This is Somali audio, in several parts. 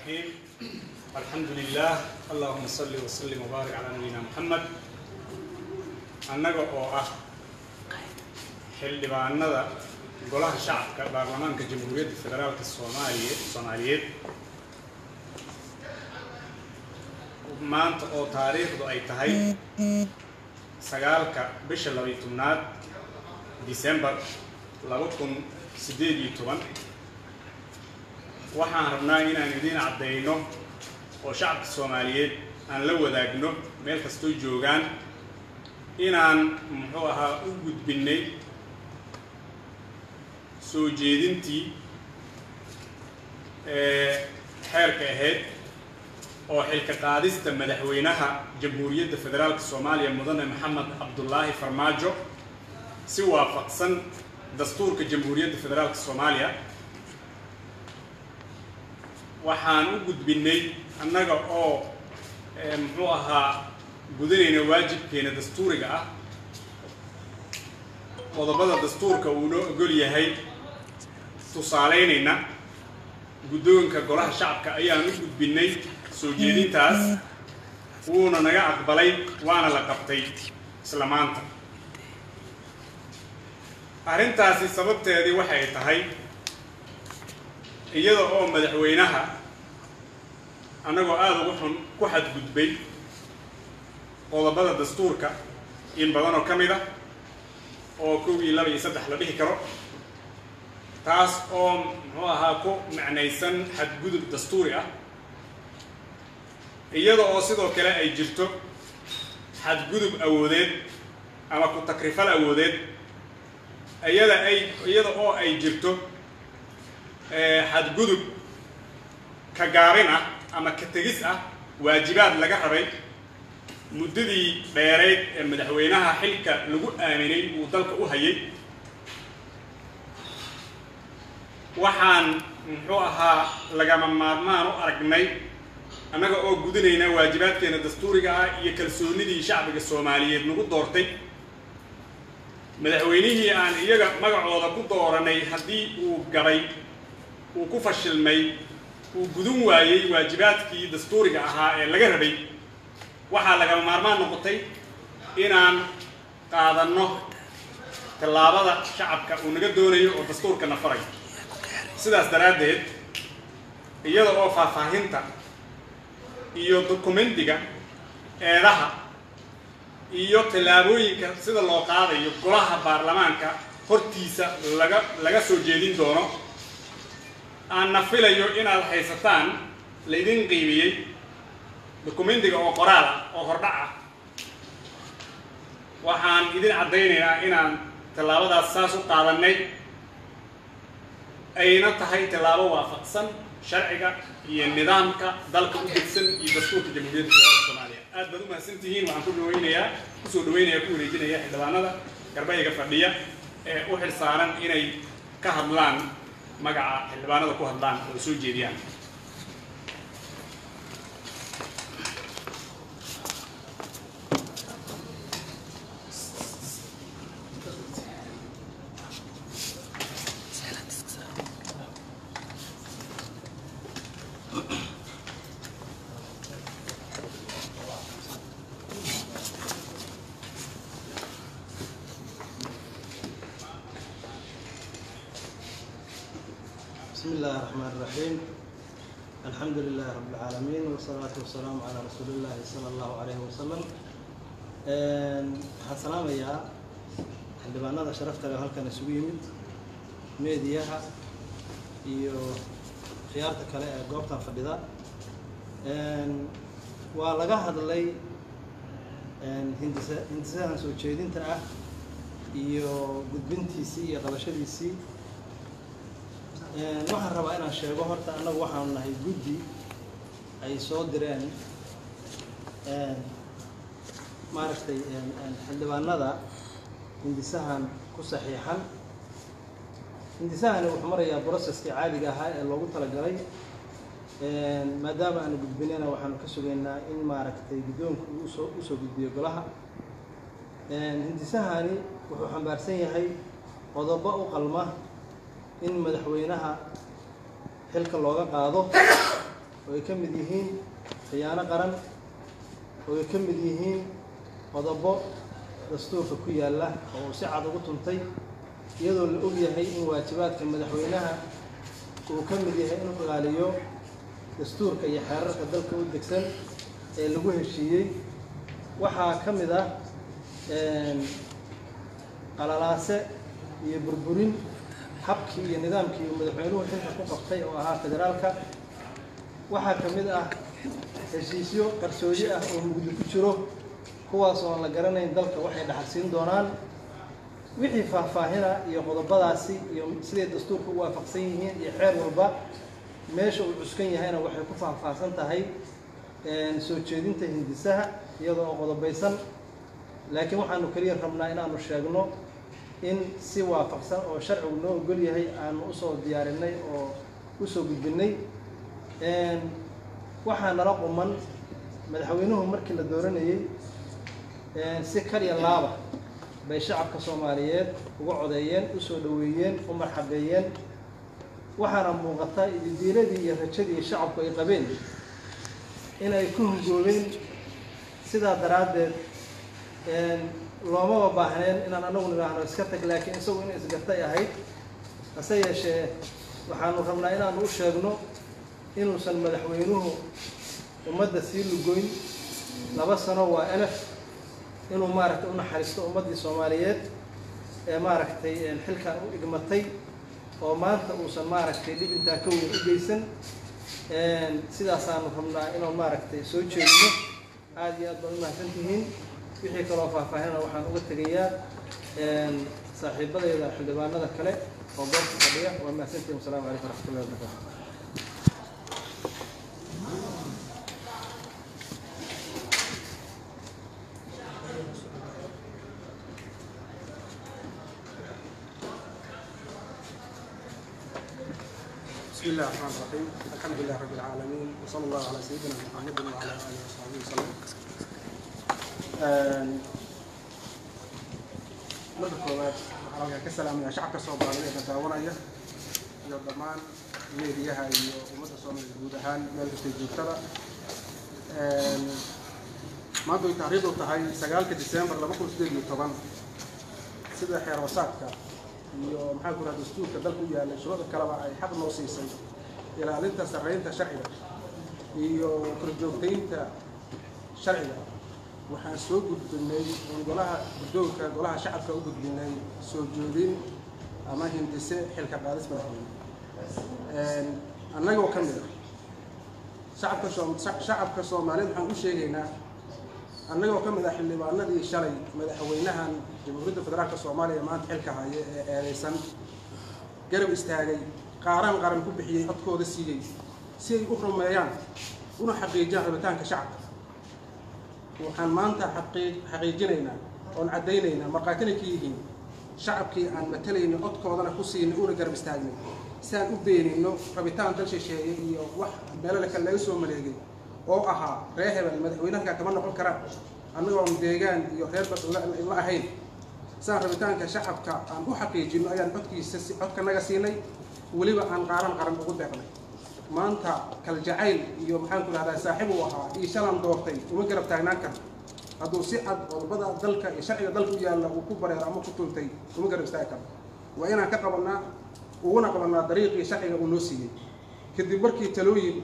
الرحيم. الحمد لله، اللهم صل وسلم وبارك على نبينا محمد. Annaga oo ah xildhibaanada Golaha Shacabka Baarlamaanka Jamhuuriyadda Federaalka Soomaaliya Soomaaliyeed, maanta oo taariikhdu ay tahay 9-ka bisha 12aad December 2018, waxaan rabnaa inaan idiin caddayno oo shacabka Soomaaliyeed aan la wadaagno meel kastoo joogaan inaan muxuu ahaa u gudbinnay soo jeedintii xeerka ahayd oo xilka qaadista madaxweynaha Jamhuuriyadda Federaalka Soomaaliya, Mudane Maxamed Cabdulaahi Farmaajo, si waafaqsan dastuurka Jamhuuriyadda Federaalka Soomaaliya. Waxaan u gudbinnay annaga oo muxuu ahaa gudanayna waajibkeena dastuuriga ah, qodobada dastuurka uu noo ogol yahay tusaaleynayna, guddoonka Golaha Shacabka ayaan u gudbinnay soo jeedintaas, wuuna naga aqbalay, waana la qabtay isla maanta. Arrintaasi sababteedii waxay tahay iyada oo madaxweynaha annagoo aada ugu xun ku xadgudbay qodobada dastuurka in badan oo ka mid ah, oo 1 iyo 2 iyo 3 la dhihi karo, taas oo muxuu ahaa ku macnaysan xadgudub dastuuri ah, iyada oo sidoo kale ay jirto xadgudub awoodeed ama ku takrifal awoodeed, iyada oo ay jirto xadgudub ka gaabin ah ama ka tegis ah waajibaad laga rabay muddadii dheerayd ee madaxweynaha xilka lagu aaminay uu dalka u hayay. Waxaan muxuu ahaa lagama maarmaan u aragnay, annaga oo gudinayna waajibaadkeena dastuuriga ah iyo kalsoonidii shacbiga Soomaaliyeed nagu doortay, madaxweynihii aan iyaga magacooda ku dooranay haddii uu gabay, uu ku fashilmay, uu gudan waayey waajibaadkii dastuuriga ahaa ee laga rabay, waxaa lagama maarmaan noqotay inaan qaadanno tallaabada shacabka uu naga doonayo oo dastuurkana faray. Sidaas daraaddeed, iyada oo faahfaahinta iyo dokumentiga eedaha iyo tallaabooyinka sida loo qaadayo golaha baarlamaanka hortiisa laga soo jeedin doono, aanna filayo inaad haysataan, laydin qiimiyey dokumentiga oo qoraal ah oo hordhac ah, waxaan idin caddaynaynaa inaan tallaabadaas saas u qaadanay, ayna tahay tallaabo waafaqsan sharciga iyo nidaamka dalka u degsan iyo dastuurka Jamhuuriyadda Federaalka Soomaaliya. Aad baad u mahadsan tihiin. Waxaan ku dhaweynayaa, kusoo dhaweynaya, ku wareejinaya xildhibaanada garbayga fadhiya ee u xil saaran inay ka hadlaan magaca xildhibaanada, ku hadlaan oo soo jeediyaan. بسم الله الرحمن الرحيم. الحمد لله رب العالمين، والصلاة والسلام على رسول الله صلى الله عليه وسلم. Waxaan salaamayaa xildhibaanada sharafta leh halkan isugu yimid, meediyaha iyo khiyaarta kale ee goobtan fadhida. Waa laga hadlay hindisa hindisahan soo jeedinta ah iyo gudbintiisii iyo qabashadiisii. Waxaan rabaa inaan sheego horta, annagu waxaanu nahay guddi ay soo direen maaragtay xildhibaanada hindisahan ku saxiixan. Hindisahani wuxuu marayaa processkii caadiga ahaa ee loogu talagalay. Maadaama aanu gudbinayna, waxaanu ka sugaynaa in maaragtay guddoonku uu usoo gudbiyo golaha. Hindisahani wuxuu xambaarsan yahay qodobo u qalma in madaxweynaha xilka looga qaado. Oo ay ka mid yihiin khiyaano qaran, oo ay ka mid yihiin qodobo dastuurka ku yaalla oo uu si cad ugu tuntay, iyadoo la og yahay in waajibaadka madaxweynaha uu ka mid yahay inuu ilaaliyo dastuurka iyo xeerarka dalka u degsan ee lagu heshiiyey. Waxaa ka mid ah qalalaase iyo burburin habkii iyo nidaamkii uu madaxweynuhu xilka ku qabtay oo ahaa federaalka. Waxaa ka mid ah heshiisyo qarsoodi ah oo mugdi ku jiro, kuwaas oo aan la garanayn dalka waxay dhaxalsiin doonaan. Wixii faahfaahina iyo qodobadaasi iyo siday dastuurka u waafaqsan yihiin iyo xeer walba meesha uu cuskan yahayna waxay ku faahfaahsan tahay soo jeedinta hindisaha iyadoo oo qodobaysan. Laakiin waxaanu keliya rabnaa inaanu sheegno in si waafaqsan oo sharcigu noo ogol yahay aanu usoo diyaarinay oo usoo gudbinay. Waxaa nala quman madaxweynuhu markii la dooranayey si kaliya laaba bay shacabka Soomaaliyeed uga codeeyeen, usoo dhoweeyeen, u marxabeeyeen. Waxaana muuqata ididiiladii iyo rajadii shacabku ay qabeen inay ku hungoobeen. Sidaa daraaddeed loomaba baahneen inaan anagu nidhaahno iska tag, laakiin isagu inay isgartay ahayd. Hase yeeshee waxaanu rabnaa inaanu u sheegno inuusan madaxweynuhu ummadda sii lugoyn. 2 sano waa elef. Inuu maaragtay u naxariisto ummaddii Soomaaliyeed ee maaragtay xilkan u igmatay, oo maanta uusan maaragtay dhib intaa ka weyn u geysan. Sidaasaanu rabnaa inuu maaragtay soo jeedino. Aada iyo aad baad u mahadsan tihiin. Wixii kaloo faahfaahinana waxaan uga tegayaa saaxiibadayda xildhibaanada kale oo goobta fadhiya. Waa mahadsantihiin. Wasalaamu calaykum waraxmatullahi wabarakatu. بسم الله الرحمن الرحيم، الحمد لله رب العالمين، وصلى الله على سيدنا محمد وعلى آله وصحبه وسلم. Marka koowaad waxaan halkan ka salaamayaa shacabka Soomaaliyeed ee daawanaya iyo dhammaan meediyaha iyo ummadda Soomaaliyeed guud ahaan meel kastay joogtada. Maanta way taariikhdu tahay 9-ka Disembar 2018. Sida xeer hoosaadka iyo maxaa ku rahda dastuurka dalka u yaallay, shuruucda kaleba ay xaq noo siisay ilaalinta sarreynta sharciga iyo korjoogtaynta sharciga, waxaan soo gudbinay oon golaha guddoonka golaha shacabka u gudbinay soo joodin ama hindise xilka qaadis madaxweyne. Annagoo ka mid ah shacabka Soomaaliyeed, waxaan u sheegaynaa annagoo ka mid ah xildhibaanadii shalay madaxweynahan Jamhuuriyadda Federaalka Soomaaliya maanta xilka haya ee eedeysan garab istaagay, qaaraan qaran ku bixiyey, codkooda siiyey si ay u rumeeyaan una xaqiijiyaan rabitaanka shacabka, waxaan maanta xaqiijinaynaa oon caddaynaynaa, markhaatina ka yihiin shacabkii aan matalayno, codkoodana ku siinay una garab istaagnay, si aan u beenino rabitaan dal shisheeye iyo wax meelale kale laga soo maleegay oo ahaa reer hebel madaxweynaha kama noqon karaan, annagoon deegaan iyo reerba la ahayn. Saan rabitaanka shacabka aan u xaqiijino ayaan codkiisa codkanaga siinay, weliba aan qaaran qaran ugu deeqnay. Maanta kaljacayl iyo maxaan ku dhahdaa saaxiib uu ahaa iyo shalan doortay uma garab taagnaan karno. Hadduu si cad qodobada dalka iyo sharciga dalka u yaalla uu ku bareero ama ku tuntay, uma garab istaagi karno. Waa inaan ka qabanaa uguna qabanaa dariiqii sharciga uu noo siiyey, kadib markii talooyin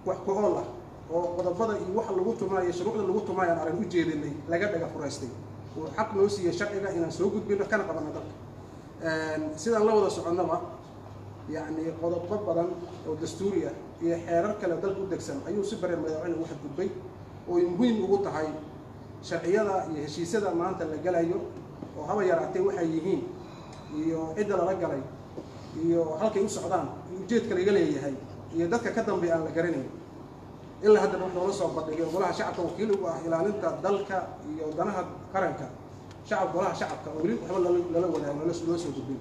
wax ku ool ah oo qodobada iyo waxa lagu tumayo, shuruucda lagu tumayo aan arrin u jeedinay, laga dhaga furaystay. Uu xaq noo siiyey sharciga inaan soo gudbino kana qabanno dalka. Sidaan la wada soconnaba, yacni qodobo badan oo dastuuri ah iyo xeerar kale dalka u degsan ayuu si bareer madaxweyne ugu xadgudbay, oo ay muhiim ugu tahay sharciyada iyo heshiisyada maanta la galayo oo haba yaraatee waxay yihiin iyo cidda lala galay iyo halkay u socdaan iyo ujeedka laga leeyahay iyo dadka ka dambeeya aan la garanayn. Ilaa haddana wax loola soo bandhigay golaha shacabka wakiil ugu ah ilaalinta dalka iyo danaha qaranka, shacab golaha shacabka oo weli waxba lala wadaago loo soo gudbin.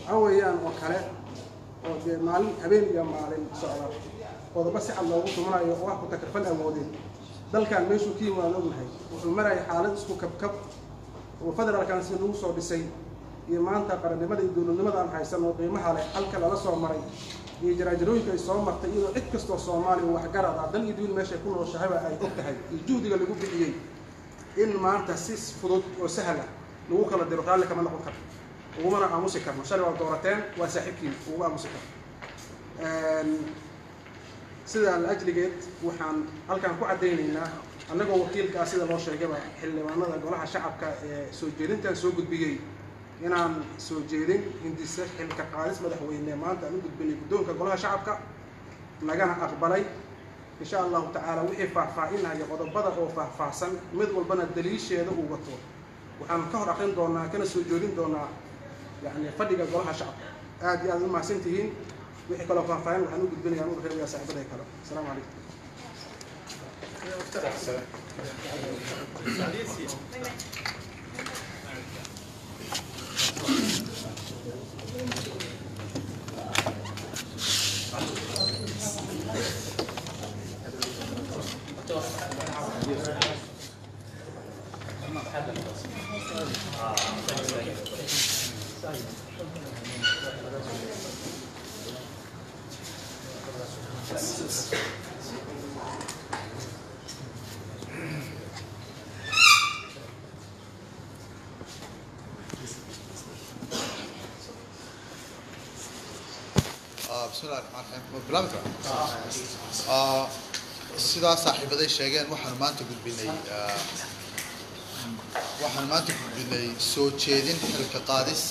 Waxaa weeyaan oo kale oo dee maalin habeen iyo maalin socda qodobo si cad loogu tumanayo oo ah ku takrifal awoodeed. Dalkan meeshuu ka yimi waan ognahay. Wuxuu maraya xaalad isku kabkab oo federaalkan si lagu soo dhisay iyo maanta qarannimada iyo dowladnimada aan haysan oo qiimaha leh halka lala soo maray. Iyo jaraajarooyinka ay soo martay, iyadoo cid kastoo Soomaaliya waxgarad ah dal iyo duun meeshay ku nooshahayba ay og tahay, iyo juhdiga lagu bixiyey, in maanta si fudud oo sahla lagu kala diro, raalli kama noqon karno, ugumana aamusi karno. Shalay waa doorateen, waa saaxiibkiin, ugu aamusi karno. Sidaa la ajligeed waxaan halkaan ku caddaynaynaa, annagoo wakiilka ah, sida loo sheegayba, xildhibaanada Golaha Shacabka ee soo jeedintan soo gudbiyey, inaan soo jeedin hindise xilka qaadis madaxweyne maanta aan u gudbinay guddoonka Golaha Shacabka, nagana aqbalay. Insha Allahu tacaala, wixii faahfaahinaya qodobada oo faahfaahsan, mid walbana daliisheeda uu wato, waxaan ka hor akrin doonaa kana soo jeedin doonaa yani fadhiga Golaha Shacabka. Aad iyo aad u mahadsan tihiin. Wixii kaloo faahfaahin waxaan u gudbinayaa, u reebayaa saaxiibada kale. Asalaamu calaykum. Bismi llahi raxmaan raxiim. Ma bilaabi karaa? Sidaa saaxiibaday sheegeen, waxaan maanta gudbinay soo jeedin xilka qaadis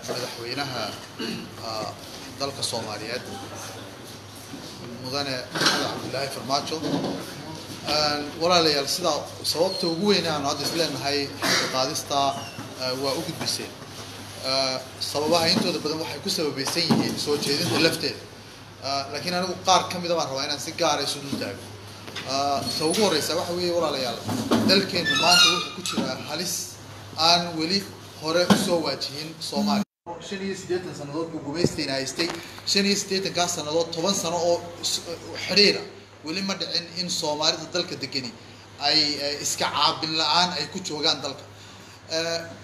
madaxweynaha dalka Soomaaliyeed, Mudane Maxamed Cabdillaahi Farmaajo. Walaalayaal, sidaa sababta ugu weyn aanu hadda isleenahay xilka qaadista waa u gudbiseen, sababaha intooda badan waxay ku sababaysan yihiin soo jeedinta lafteeda, laakiin anigu qaar ka mida baan rabaa inaan si gaara isu dul taago. Ta ugu horeysa waxa weeye, walaalayaal, dalkeenu maanta wuxuu ku jiraa halis aan weli hore usoo waajihin Soomaaliya. 85 sannadood buu gumaystayna haystay. 85-kaa sannadood, 10 sano oo xidhiira weli ma dhicin in Soomaalida dalka degani ay iska caabin la-aan ay ku joogaan dalka.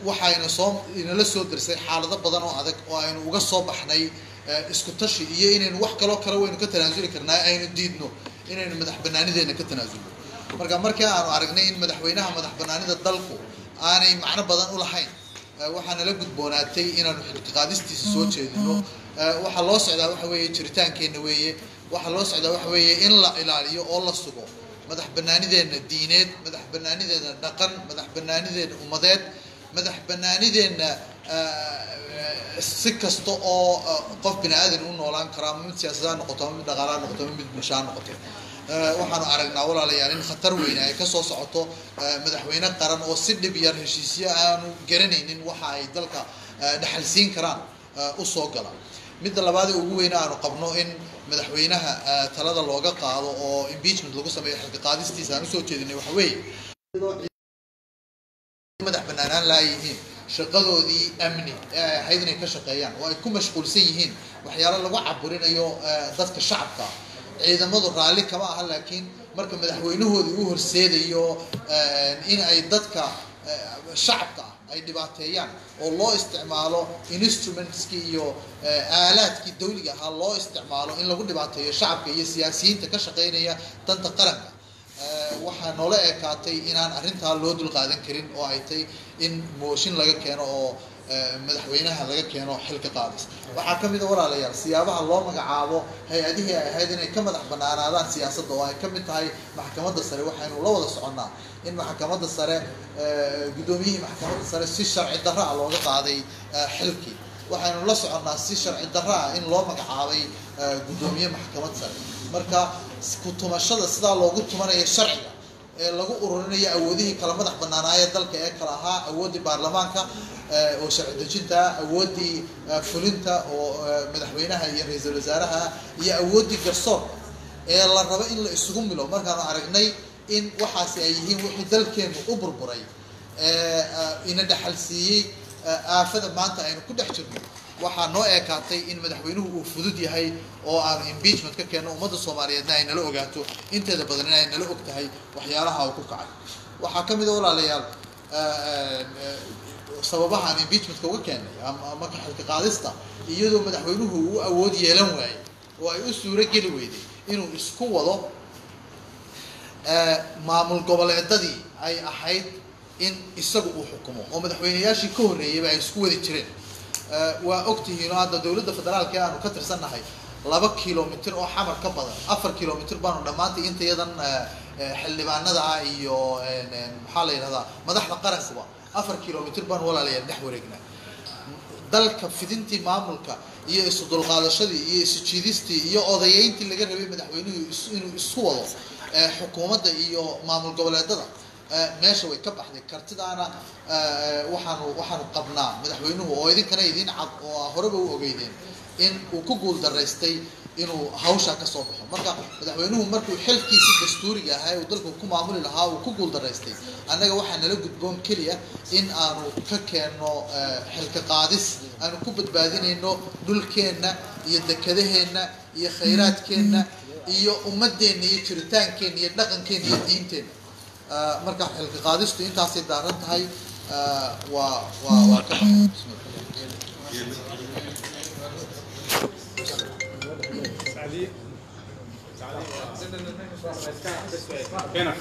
Waxayna soo inala soo dirsay xaalado badan oo adag oo aynu uga soo baxnay isku tashi iyo inaynu wax kaloo kale waynu ka tanaasuli karnaa, aynu diidno inaynu madax banaanideena ka tanaasulno. Marka markii aanu aragnay in madaxweynaha madax banaanida dalku aanay macno badan u lahayn, waxaa nala gudboonaatay inaanu xilka qaadistiisa soo jeedino. Waxaa loo socdaa waxa weeye jiritaankeenna weeye. Waxaa loo socdaa waxa weeye in la ilaaliyo oo la sugo madax banaanideenna diineed, madax banaanideenna dhaqan, madax banaanideenna ummadeed, madax banaanideenna si kasta oo qof bini aadan u noolaan karo, ama mid siyaasad ha noqoto, ama mid dhaqaala ha noqoto, ama mid bulsho ha noqoto. Waxaanu aragnaa, walaalayaal, in khatar weyne ay kasoo socoto madaxweyne qaran oo si dhib yar heshiisyo aanu garanaynin waxa ay dalka dhexalsiin karaan usoo gala. Midda labaad ee ugu weyne aanu qabno in madaxweynaha talada looga qaado oo impeachment lagu sameeyo, xilka qaadistiisa aan usoo jeedinay, waxa weeye madax banaanaan laayihiin shaqadoodii amni ee ay ahayd inay ka shaqeeyaan, oo ay ku mashquulsan yihiin waxyaalo lagu caburinayo dadka shacabka. Ciidamadu raalli kama aha, laakiin marka madaxweynahoodii u horseedayo in ay dadka shacabka ah ay dhibaateeyaan oo loo isticmaalo instrumentskii iyo aalaadkii dawliga ahaa loo isticmaalo in lagu dhibaateeyo shacabka iyo siyaasiyiinta ka shaqeynaya danta qaranka, waxaa noola ekaatay inaan arrintaa loo dulqaadan karin oo ay tay in mooshin laga keeno oo madaxweynaha laga keeno xilka qaadis. Waxaa ka mid a, walaalayaal, siyaabaha loo magacaabo hay-adihii ay ahayd inay ka madax banaanaadaan siyaasadda, oo ay ka mid tahay Maxkamadda Sare. Waxaynu la wada soconnaa in Maxkamadda Sare, guddoomiyihii Maxkamadda Sare, si sharci darro ah looga qaaday xilkii. Waxaynu la soconnaa si sharci darro ah in loo magacaabay guddoomiye maxkamad sare. Marka ku tumashada sidaa loogu tumanayo sharciga ee lagu ururinayo awoodihii kala madax banaanaayee dalka ee kala ahaa awooddii baarlamaanka oo sharci dejinta, awooddii fulinta oo madaxweynaha iyo ra-iisul wasaaraha, iyo awooddii garsoorka ee la rabo in la isugu milo, markaanu aragnay in waxaasi ay yihiin wixii dalkeenu u burburay ee ina dhaxal siiyey aafada maanta aynu ku dhex jirno, waxaa noo ekaatay in madaxweynuhu uu fudud yahay oo aanu impeachment ka keenno. Ummadda Soomaaliyeedna ay nala ogaato, inteeda badan in ay nala og tahay waxyaalaha uu ku kacay. Waxaa ka mid a, walaalayaal, sababaha aan impeachmentka uga keenay ama xilka qaadista, iyadoo madaxweynuhu uu awood yeelan waayey oo ay u suuro geli weyday inuu isku wado maamul goboleedadii ay ahayd in isagu uu xukumo oo madaxweyneyaashii ka horreeyayba ay isku wadi jireen. Waa ogtihiin oo hadda dowladda federaalka ee aanu ka tirsannahay 2 kilomitir oo xamar ka badan, 4 kilomitir baanu dhammaantay intayadan xildhibaanada ah iyo maxaa la yidhahdaa madaxda qarankuba 4 kilomitir baanu walaalayaal dhex wareegnaa. Dalka fidintii maamulka iyo isu dulqaadashadii iyo isu jiidistii iyo odayeyntii laga rabay madaxweynuhu inuu isku wado xukuumadda iyo maamul goboleedada meesha way ka baxday. Kartidaana waxaanu qabnaa madaxweynuhu oo idinkana idiin cad oo horeba u ogeydeen in uu ku guul daraystay inuu hawshaa kasoo baxo. Marka madaxweynuhu markuu xilkiisi dastuuriga ahaa uu dalku ku maamuli lahaa uu ku guul daraystay, annaga waxaa nala gudboon keliya in aanu ka keenno xilka qaadis aanu ku badbaadinayno dhulkeenna iyo dekedaheenna iyo khayraadkeenna iyo ummadeenna iyo jiritaankeenna iyo dhaqankeenna iyo diinteenna. Marka xilka qaadistu intaasay daaran tahay. Waa waa waa ka baxay. Bismillah.